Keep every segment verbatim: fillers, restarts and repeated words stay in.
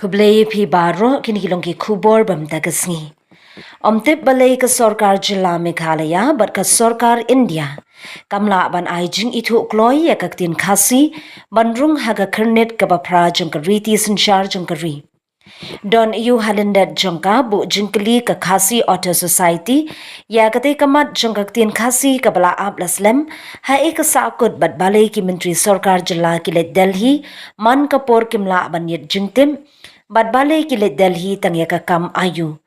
Khublei phi baroh, kine ki long ki khubor ba mynta ka sngi. Ym tip balei ka sorkar jylla Meghalaya bad ka sorkar India kam lah ban ai jingithuh kloi ïa ka ktien Khasi ban rung ha ka khyrnit kaba phra jong ka riti synshar jong ka ri. Don ïa u ha lyndet jong ka buh jingkylli ka Khasi Authors Society ïa katei ka mat jong ka ktien Khasi kaba la ap la slem, haei ka sahkut bad balei ki myntri sorkar jylla ki leit Delhi man ka por kim lah ban ïit jingtip, bad balei ki leit Delhi tang ïa ka kam aiu.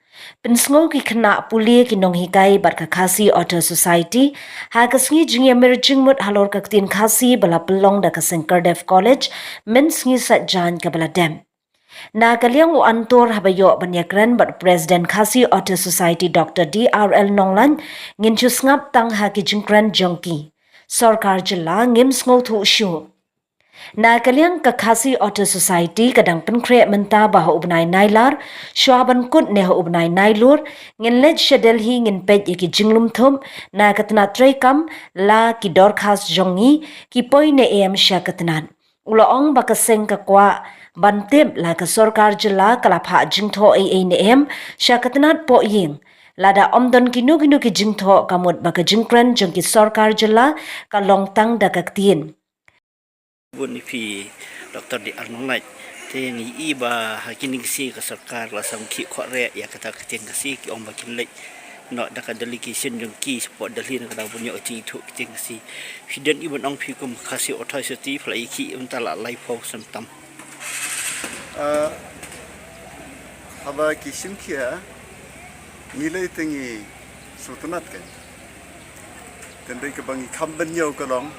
Pynsngew ki khynnah pule, ki nonghikai bad ka Khasi Authors Society ha ka sngi jingïamir jingmut halor ka ktien Khasi ba la pynlong da ka seng Cardiff College mynsngi saitjaiñ kaba la dep. Na ka liang u Antor, haba ïoh ban ïakren bad u President Khasi Authors Society Doctor D R L Nonglait, ngin shu sngap tang ha ki jingkren jong ki. Sorkar jylla ngim sngewthuh shuh. Na ka liang ka Khasi Authors Society ka dang pynkhreh mynta ba ha u bnai Nailar, shuwa ban kut ne ha u bnai Nailur, ngin leit sha Delhi, ngin peit ïa ki jinglum thup na ka tnat treikam, la ki dorkhas jong ngi ki poi ne em sha ka tnat. U la ong ba ka seng ka kwah ban tip la ka sorkar jylla ka la phah jingthoh ei ei ne em sha ka tnat pohïing. Lada ym don kino kino ki jingthoh, ka mut ba ka jingkren jong ki sorkar jylla ka long tang da ka ktien. Bun ïa phi Doctor D R Nonglait. Te ngi i ba ha kine ki sngi ka sorkar la sam ki khot re ïa kata ka ktien Khasi, ki ong ba kin leit noh da ka delegation jong ki sha pdeng Delhi na ka daw ban ïoh jingithuh ktien Khasi. Phi don i ban ong phi kum Khasi Authors Society, phi la i ki mynta la laiphew snem tam. Ah, haba ki shim khia, ngi lei te ngi sngewtynnat kein. Tynrai kaba ngi kham bynñiew ka long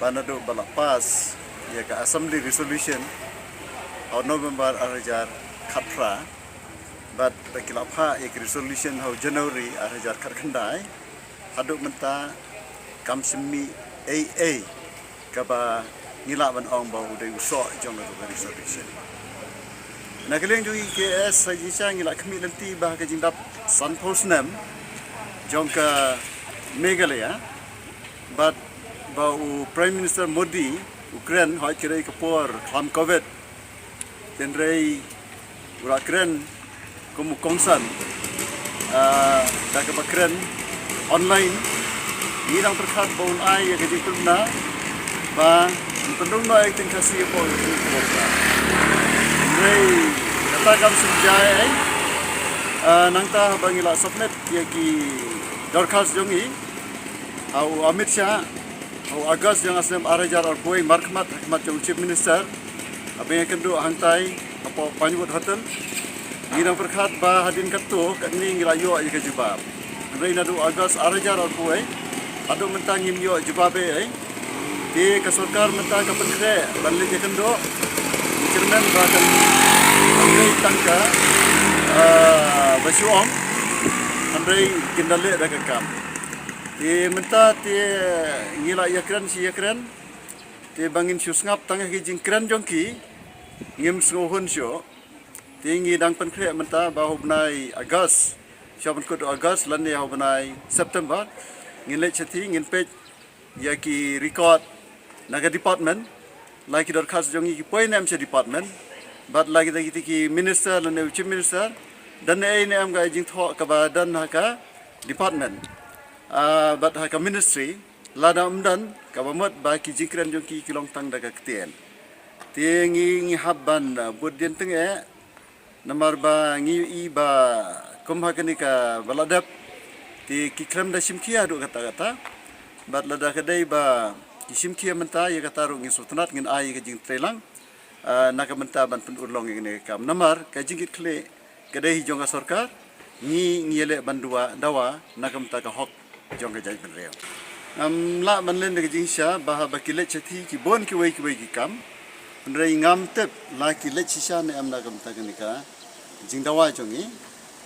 ba naduh ba la pass ïa ka Assembly Resolution ha u November ar hajar khatphra, bad ba ki la phah ïa ka resolution ha u January ar hajar khatkhyndai, haduh mynta kam shym mih ei ei kaba ngi lah ban ong ba u dei u soh jong ka resolution. Na ka liang jong i K S ha jingshisha ngi la khmih lynti ba ha ka jingdap sanphew snem jong ka Meghalaya, bad ba u Prime Minister Modi u kren, hooid ka dei ka por khlam Covid. Tynrai u la kren kum u kongsan, ah, da kaba kren online. Ngi dang pyrkhat ba un ai ïa ka jingpynbna ba un pynrung noh ïa ka ktien Khasi hapoh ka jingpynbna. Tynrai kata kam shym jia ei. Ah, nangta haba ngi la submit ïa ki dorkhas jong ngi ha u Amit Shah ha u August jong ka snem ar hajar arphew wei, markhmat ha khmat jong u Chief Minister, haba ïakynduh hangtai hapoh Pinewood Hotel. Ngi dang pyrkhat ba hadien katto katne ngi la ïoh ïa ka jubab. Hynrei naduh August ar hajar arphew wei haduh mynta ngim ïoh jubab ei ei. Te ka sorkar mynta ka pynkhreh ban leit ïakynduh u chairman ba kan pynleit tang ka, ah, ba shu ong, hynrei kin da leh da ka kam. Te mynta te ngi la ïakren shi ïakren. Te ba ngin shu sngap tang ha ki jingkren jong ki, ngim sngewhun shuh. Te ngi dang pynkhreh mynta ba ha u bnai August, sha ban kut u August lane ha u bnai September, ngin leit shathie, ngin peit ïa ki record na ka department, la ki dorkhas jong ngi ki poi ne em sha department, bad la kita ki minister lane u chief minister, don ei ne em ka jingthoh kaba don ha ka department, ah, bad ha ka ministry. Lada ym don, kaba mut ba ki jingkren jong ki ki long tang da ka ktien. Te ngi, ngi hap ban, ah, bud dien tyngeh, namar ba ngi ïohi ba kum ha kane kaba la dep, te ki khlem da shim khia haduh katta katta. Bad lada ka dei ba ki shim khia mynta, ïa kata ruh ngi sngewtynnat, ngin ai ka jingtreilang, ah, na ka bynta ban pynurlong ïa kane ka kam. Namar ka jingkitkhlieh ka dei hi jong ka sorkar, ngi, ngi ïaleh ban dawa, dawa na ka bynta ka hok jong ka jaitbynriew. Ngam lah ban len da ka jingshisha ba haba ki leit shathie ki bun kiwei kiwei ki kam, hynrei ngam tip la ki leit shisha ne em na ka bynta kane ka jingdawa jong ngi.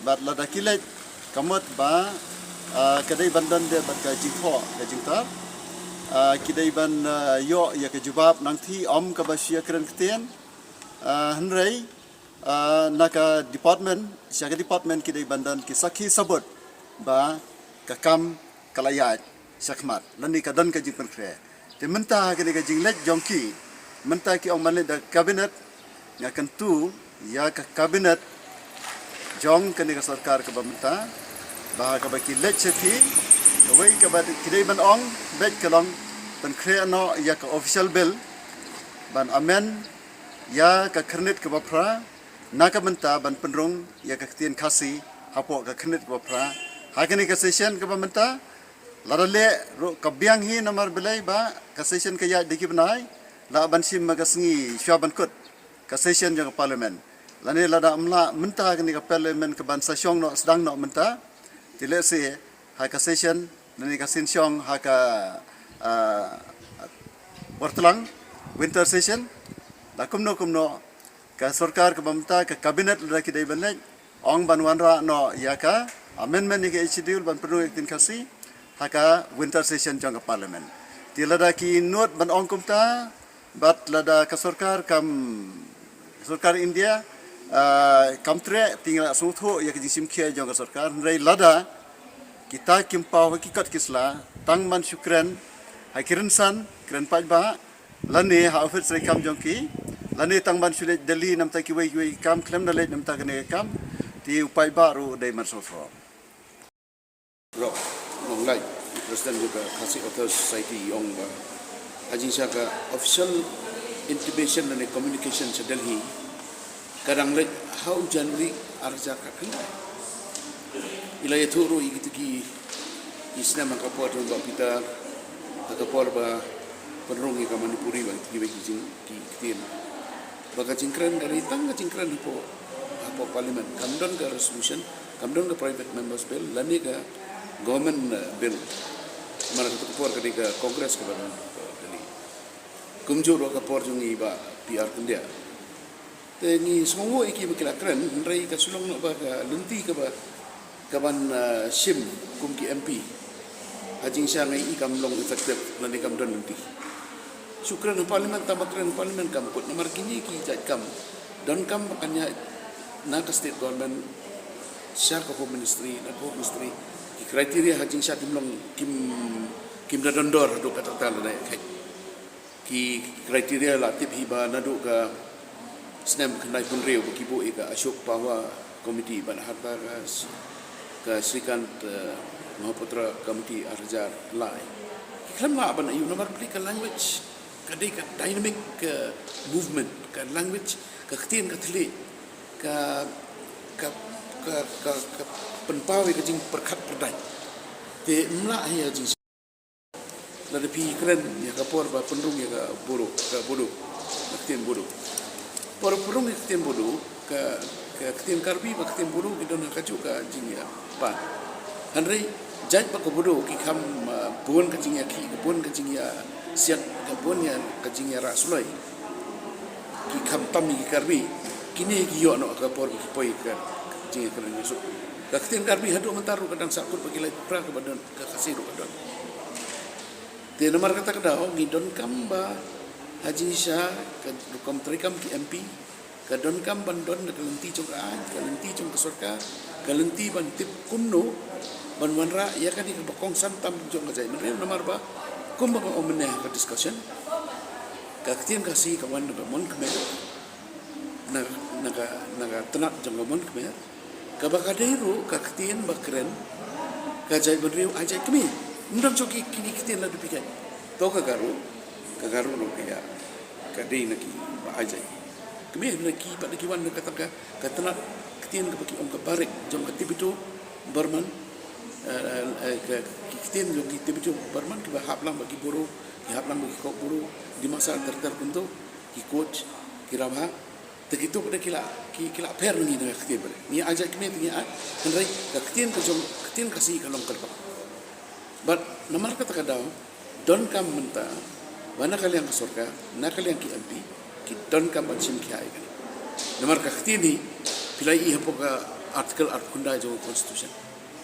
Bad lada ki leit, ka mut ba, ah, ka dei ban don de bad ka jingthoh ka jingtar, ah, ki dei ban, ah, ïoh ïa ka jubab nangthie, ym kaba shu ïakren ktien, ah, hynrei, ah, na ka department sha ka department ki dei ban don ki sakhi sabut ba ka kam ka la ïaid shakhmat lane ka don ka jingpynkhreh. Te mynta ha kane ka jingleit jong ki, mynta ki ong ban leit da ka cabinet, Nga kyntu ïa ka cabinet jong kane ka sorkar kaba mynta, ba ha kaba ki leit sha ki, kawei kaba ki dei ban ong beit ka long pynkhreh noh ïa ka official bill ban amend ïa ka khyrnit kaba phra, na ka bynta ban pynrung ïa ka ktien Khasi hapoh ka khyrnit kaba phra ha kane ka session kaba mynta. Lada leh ruh ka biang hi, namar balei ba ka session ka ïaid da ki bnai, lah ban shim ma ka sngi shuwa ban kut ka session jong ka parliament. Lane lada ym lah mynta kane ka parliament ka ban sa shong noh, sdang noh mynta, te lehse ha ka session lane ka sien shong ha ka, ah, Wartlang winter session, da kumno kumno ka sorkar kaba mynta, ka cabinet lada ki dei ban leit, ong ban wanrah noh ïa ka amendment ïa ka Eighth Schedule ban pynrung ïa ka ktien Khasi ha ka winter session jong ka parliament. Te lada ki nud ban ong kumta, bad lada ka sorkar kam, sorkar India, ah, kam treh, te ngi la sngewthuh ïa ka jingshim khia jong ka sorkar. Hynrei lada kita kim paw ha ki kot ki sla, tang ban shu kren ha ki rynsan, kren paidbah, lane ha office treikam jong ki, lane tang ban shu leit Delhi namar kiwei kiwei ki kam, khlem da leit namar kane ka kam, te u paidbah ruh u dei ban sngewthuh. Rock Nonglait, President jong ka Khasi Authors Society, i ong ba ha jingshisha ka official intimation lane communication sha Delhi ka dang leit ha u January ar hajar khatkhyndai. I la ïathuh ruh ïa kita ki, ki snem ha ka por jong Bah Peter, ha ka por ba pynrung ïa ka Manipuri bad kiwei ki jing, ki ktien, ba ka jingkren ka dei tang ka jingkren hapoh, hapoh parliament. Kam don ka resolution, kam don ka private members bill lane ka government, eh, bill. Namar kata ka por ka dei ka Congress kaba don, eh, ka dei. Kumjuh ruh ka por jong i Bah P R Khyndiat. Te ngi sngewnguh ïa ki ba ki la kren, hynrei ka shu long noh ba ka lynti kaba, ka ban, ah, shim kum ki M P ha jingshisha ngi i kam long effective lane kam don lynti. Shu kren ha parliament, tang ba kren ha parliament kam kut, namar kine ki jait kam donkam ba kan ïaid na ka state government sha ka home ministry, na ka home ministry. Ki criteria ha jingshisha kim long, kim, kim da don dor haduh katta katta lane khat. Ki criteria la tip hi ba naduh ka snem khyndaiphew hynriew ba ki buh ïa ka Ashok Pahwa Committee bad ha kata ka, ka Srikant, eh, Mahapatra Committee ar hajar lai. Ki khlem lah ban ïoh namar phi ka language ka dei ka dynamic, eh, movement, ka language, ka ktien ka thylliej, ka, ka, ka, ka, ka pynpaw ïa ka jingpyrkhat pyrdait. Te ym lah hi ïa jing Lada phi kren ïa ka por ba pynrung ïa ka Bodo, ka Bodo, ka ktien Bodo. Por pynrung ïa ka ktien Bodo, ka, ka ktien Karbi bad ka ktien Bodo ki don ha kajuh ka jingïapah. Hynrei jait bad ka Bodo ki kham, ah, bun ka jingïakhih, ka bun ka jingïasiat, ka bun ïa ka jingïarah suloi. Ki kham tam ïa ki Karbi, kine ki ïoh noh ka por ki poi ka jingïakren ïasuk. Ka ktien Karbi haduh mynta ruh ka dang sahkut bad ki lai phra kaba don, ka Khasi ruh ka don. Te namar kata ka daw ngi donkam ba ha jingshisha ka rukom treikam ki M P, ka donkam ban don da ka lynti jong ka aiñ, ka lynti jong ka sorkar, ka lynti ban tip kumno ban wanrah ïa kane kaba kongsan tam jong ka jaitbynriew, namar ba kumba nga ong mynne ha ka discussion, ka ktien Khasi ka wan na ka mon Khmer, na, na ka, na ka tnat jong ka mon Khmer, kaba ka dei ruh ka ktien ba kren ka jaitbynriew ai jait kmie. Ym don shuh ki, kine ki ktien la dei phi kren. To ka Garo, ka Garo ruh ka ïa, ka dei na kiba ai jait kmie, na ki pat na ki wan na kata ka, ka tnat ktien kaba ki ong ka Barik jong ka Tibeto Burman, eh, eh, ka, ki ktien jong ki Tibeto Burman kiba hap lang bad ki Boro, ki hap lang bad ki Kokborok, Dimasa ter ter kumto, ki Koch, ki Rabha. Te kito pat ki la, ki, ki la pher na ngi na ka ktien pat. Ngi ai jait kmie te ngi ai, hynrei ka ktien ka jong, ktien Khasi ka long ka dei. Bad namar kata ka daw donkam mynta ba na ka liang ka sorkar, na ka liang ki M P, ki donkam ban shim khia ïa kane. Namar ka ktien hi phi la ïohi hapoh ka Article arphew khyndai jong ka Constitution.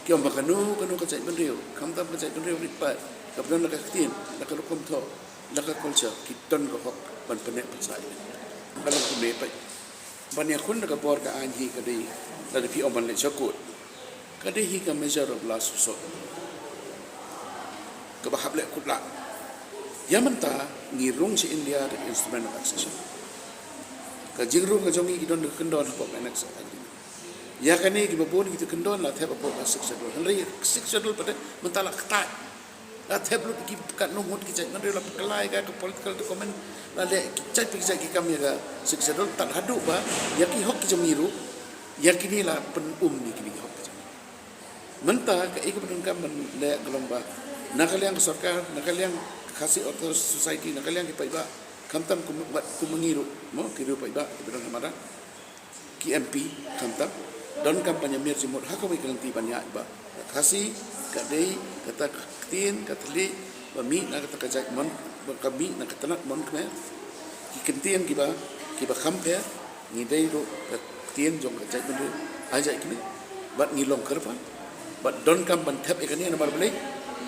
Ki ong ba kano kano ka jaitbynriew, khamtam ka jaitbynriew rit paid, kaba don la ka ktien, la ka rukom thoh, la ka culture, ki don ka hok ban pynneh pynsah ïa kane. Ka long kumne pat. Ban ïakhun da ka bor ka aiñ hi ka dei, lada phi ong ban leit sha kot, ka dei hi ka measure of last resort kaba hap leh kut lah. Ïa mynta ngi rung sha India da ka Instrument of Accession. Ka jingrung ka jong ngi ki don ka kyndon hapoh ka Annexed Agreement. Ïa kane kiba bun ki kyndon la thep hapoh ka Sixth Schedule. Hynrei Sixth Schedule pat mynta la ktah. La thep lut ki katno ngut ki jait, man la pynkylla ïa ka political document, la leh ki jait ki jait ki kam ïa ka Sixth Schedule, tad haduh ba ïa ki hok ki jong ngi ruh, ïa kine la pynum ïa kine ki hok ki jong ngi. Mynta kaei kaba donkam ban leh ka long ba na ka liang ka sorkar, na ka liang Khasi Authors Society, na ka liang ki paidbah, khamtam kum, wat kum ngi ruh, mo, ki riew paidbah kiba don ha madan, ki M P, khamtam donkam ban ïamir jingmut ha kawei ka lynti ban ïaid ba ka Khasi ka dei kata ka ktien ka thylliej ba mih na kata ka jaitbynriew, ba ka mih na ka tnat mon Khmer. Ki ktien kiba, kiba kham pher, ngi dei ruh ka ktien jong ka jaitbynriew ha jait kmie. Bad ngi long kyrpang, bad donkam ban thep ïa kane namar balei?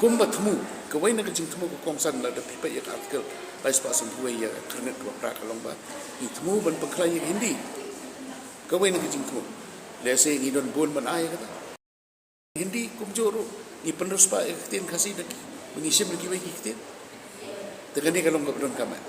Kumba thmu, kawei na ka jingthmu ka kongsan, lada phi peit ïa ka Article lai spah san phew wei ïa ka khyrnit kaba phra ka long ba ngi thmu ban pynkhlaiñ ïa ka Hindi. Kawei na ka jingthmu. Lehse ngi don bun ban ai ïa kata. Hindi kumjuh ruh, ngi pynriewspah ïa ka ktien Khasi da ki, ba ngi shim da kiwei ki ktien. Te kane ka long kaba donkam eh.